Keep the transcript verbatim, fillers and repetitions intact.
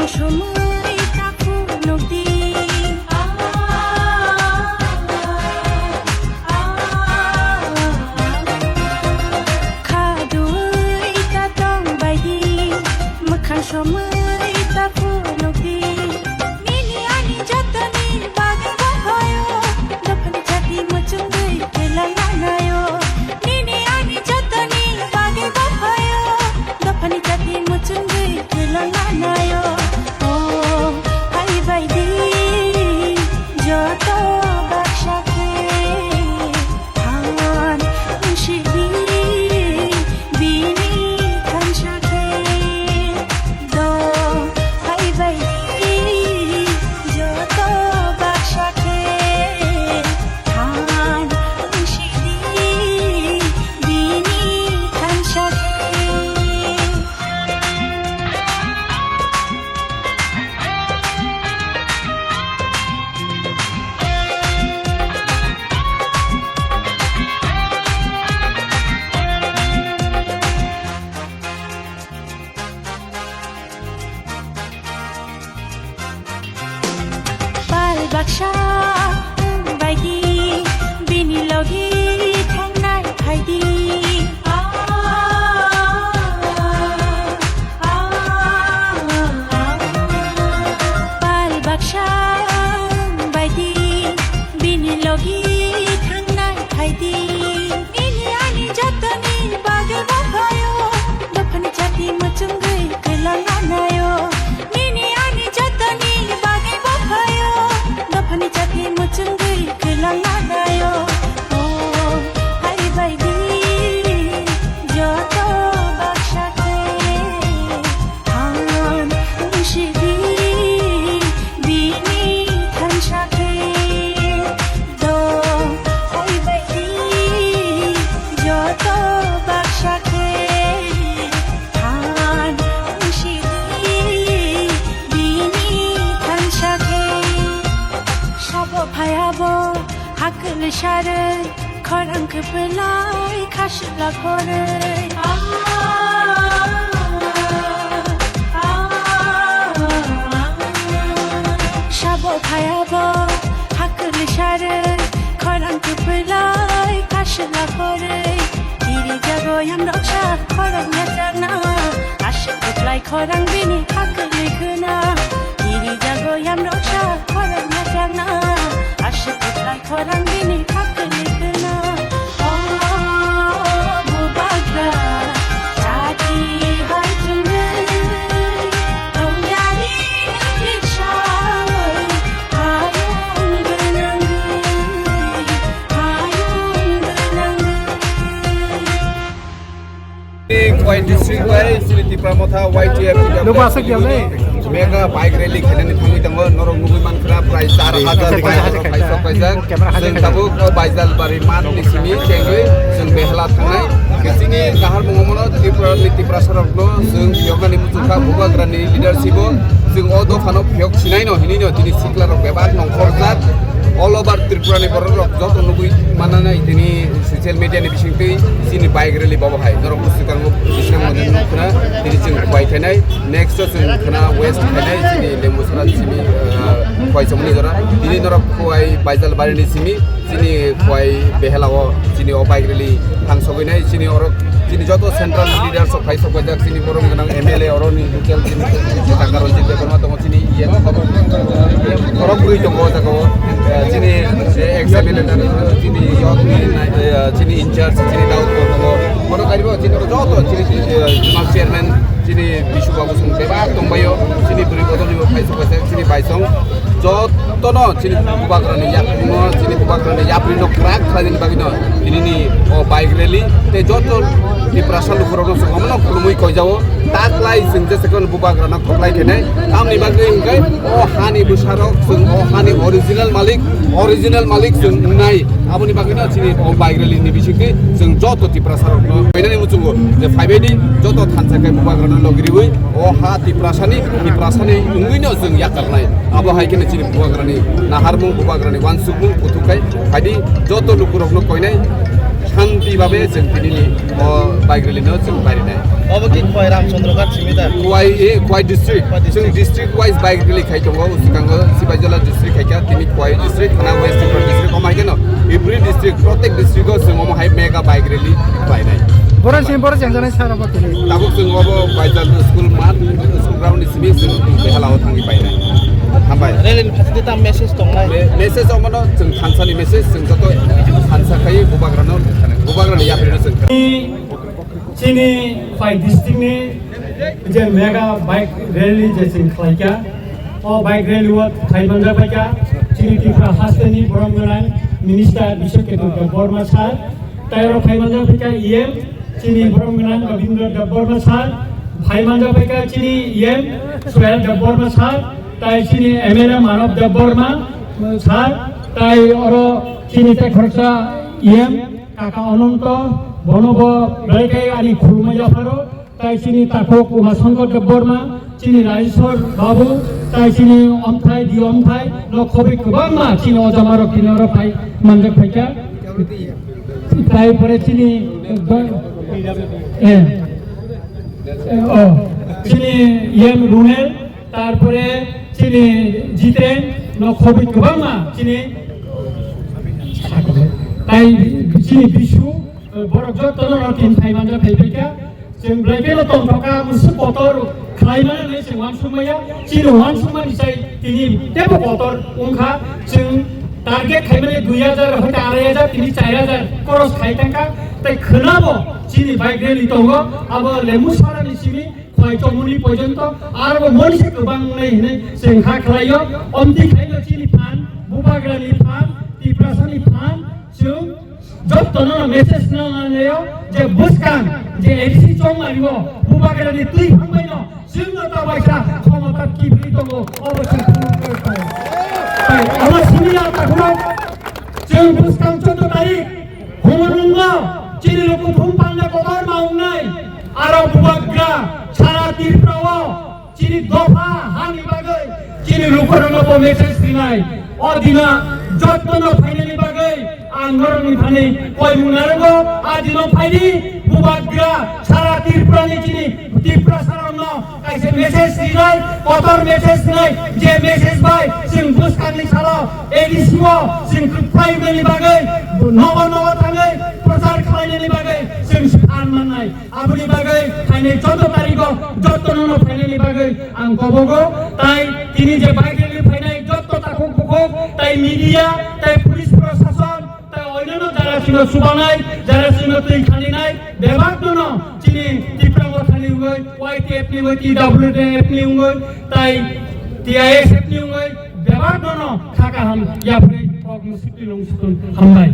Somoi ta phunukdi. Khadui ta tongbaidi. Mwkhang somoi ta phunukdi. Nini ani jotoni bagwi bophayo. Dophani chati muchungwi kwlangna nayo. Nini ani jotoni bagwi bophayo. Dophani chati muchungwi kwlangna nayo. O, phaibaidi, joto baksa khe, than wngsidi, bini thansa khe. Do, phaibaidi, joto baksa khe, than wngsidi, bini thansa khe. Pal baksa wngbaidi, bini logi thangnai phaidi. Pal baksa wngbaidi, bini logi thangnai phaidi. Nini ani jotoni bagwi bophayo, dophani chati muchungwi kwlangna nayo. Nini ani jotoni bagwi bophayo, dophani chati muchungwi kwlangna nayo. O, phaibaidi, joto baksa khe. Than wngsidi, bini thansa khe. Do, phaibaidi, joto baksa khe. Than wngsidi, bini thansa khe. Sabo phaiya bo hakli sare. Khorang kwplai khasla khoroi. Sabo phaiya bo hakli sare. Khorang kwplai khasla khoroi. Kiri jago yamrok sa khorang yachakna. Aswk kwplai khorang bini hakli khwna. Kiri jago yamrok sa khorang yachakna. Aswk kwplai khorang bini hakli khwna. O bubagra, chati bai chwngwi, tongyari riksawi, hayung gwnangwi, hayung gwnangwi. Khowai district bai chini Tipra Motha Y T F Lupa aswk ya le. Mega bike rally khainani thangwi tongo, norok nugwi mankha prai char hajar bike rok hai sok paijak. Chwng tabuk o Baijalbari math ni simi chengwi chwng Behela thangnai. Chini nahar mungo mono Tripura ni Tiprasa rokno chwng phiyoknani muchungkha, bubagrani leadership o chwng o dophano phiyok sinai no hinwi no tini sikla rok bebak nongkhorjak. All over Tripura ni borok rok joto nugwi mananai tini social media ni bisingtwi chini bike rally bobo hai norok bwswkango bwswk mwnwi nukna tini chwng Khowai khainai, next o chwng khwna west khainai chini Lembusara simi, ah, Khowai Chomoni jora tini norok Khowai Baijalbari ni simi chini Khowai Behela o chini o bike rally thang sogwi nai chini orok chini joto central leaders rok phai sok paijak chini borom gwnang M L A oroni local chini Taka Ranjit Debbarma tongo. Chini iya khorok bwrwi tongo o jaga o, eh, chini, eh, ex M L A, chini yokni, eh, chini in charge, chini Daud bo tongo. Bono karibo chini joto chini, eh, zonal chairman, chini Bisu Babu song bebak tongbaio, chini bwrwi bodolni bo phai sok paijak, chini baisong jotono chini bubagrani yakrino, chini bubagrani yaprino kwrak khlaini bagwino tinini o bike rally tei joto Tiprasa lukurokno chwng omono khulumwi koijao. Taklai chwng jesa kheno bubagrano khoklai khenai. Tamni bagwi hwnkhe o hani bwsarok chwng o hani original malik, original malik chwng wngnai. Aboni bagwino chini o bike rally ni bisingtwi chwng joto Tiprasa rokno koinani muchungo je phaibaidi joto thansa khe bubagrano logi riwi o ha Tiprasani, Tiprasani wngwino chwng yakarnai. Abo hai kheno chini bubagrani naharmung, bubagrani uansukmung kuthuk khai phaidi joto lukurokno koinai shanti babe chwng tinini o bike rally no chwng bairinai. Obo ki Khwai Ramchandra Ghat simi da? Khwai, eh, Khwai district. Khwai district. Chwng district wise bike rally khai tongo, swkango Sipaijala district khai kha, tini Khwai district, thana West Tripura district, omo hai kheno every district, protek district o chwng omo hai mega bike rally khlainai. Boro simi boro chengjanai sara bo tini. Tabuk chwng obo Baijal school math, school ground ni simi chwng behala o thangwi painai. Hambai. Rally ni phaidi ta message tongnai. Me-, message omono chwng thansa ni message, chwng joto thansa khai bubagrano, bubagrani yapri no chwng. Chini Khwai district ni je mega bike rally je chwng khlaikha, o bike rally o phai manjak baikha chini Tripura haste ni borom gwnang minister Bishek Ketu Debbarma sir, tai oro phai manjak baikha E M chini borom gwnang Rabindra Debbarma sir, phai manjak baikha chini E M Suhel Debbarma sir, tai chini M L A Manav Debbarma sir, tai oro chini tai khoroksa E M Kaka Ananto, bono bo belai khe ani khulumani yapharo, tai chini takhuk Uma Shankar Debbarma, chini Rajeshwar Babu, tai chini Omthai, di Omthai, no khobwi kwbangma chini o jamarok tini oro phai manjak phaikha. Tai pore chini, eh, eh, oh, chini E M Runel, tarpore chini Jiten, no khobwi kwbangma chini tai chini Bisu, borok jotono no tin phai manjak phai phaikha. Chwng belai kheno tongthokha, musuk kotor khlaimani hinwi chwng uansukmaya. Chini uansukmani sai tini teibo kotor wngkha. Chwng target khaimani dui hajar hoite arai hajar, tini char hajar cross khai thangkha. Tai khwnabo chini bike rally tongo, abo Lembu Sarani simi Khwai Chomoni porjonto, aro bo monise kwbang wngnai hinwi chwng kha khlaio. Omtwi khaino chini phan, Bubagrani phan, Tiprasani phan, chwng jotono message no nanaio je bwskang je A D C chongmario Bubagrani twi phangbaino chwngno ta waisa khomota kibri tongo, obo chwng phunuk khe tongo. Tai omo simi ya takhurok, chwng bwskang chwngno tarik Humunungno chini lukuthum panda kotor ma wngnai, aro Bubagra sara Tripura o chini dopha hani bagwi chini lukurokno bo message rinai. O dina jotono phainani bagwi ang norokni thani koimung narwgo. A dino phaidi Bubagra sara Tripura ni chini Tiprasa rokno kaisa message rinai, kotor message rinai, je message bai chwng bwskangni salo A D C o chwng kwplai wngnani bagwi, nogo nogo thangwi prochar khlainani bagwi chwng phan mannai. Aboni bagwi phainai chauda tarikgo jotono no phainani bagwi ang kobogo. Tai tini je bike rally phainai joto takhuk bukhuk, tai media, tai police prosason, tai oinano jara chwngno chubanai, jara chwngno twi khaninai, bebak nono chini Tipra Motha ni wngwi, Y T F ni wngwi, T W F ni wngwi, tai T I S F ni wngwi, bebak nono kha kaham yapri kok musukti nung sukun hambai.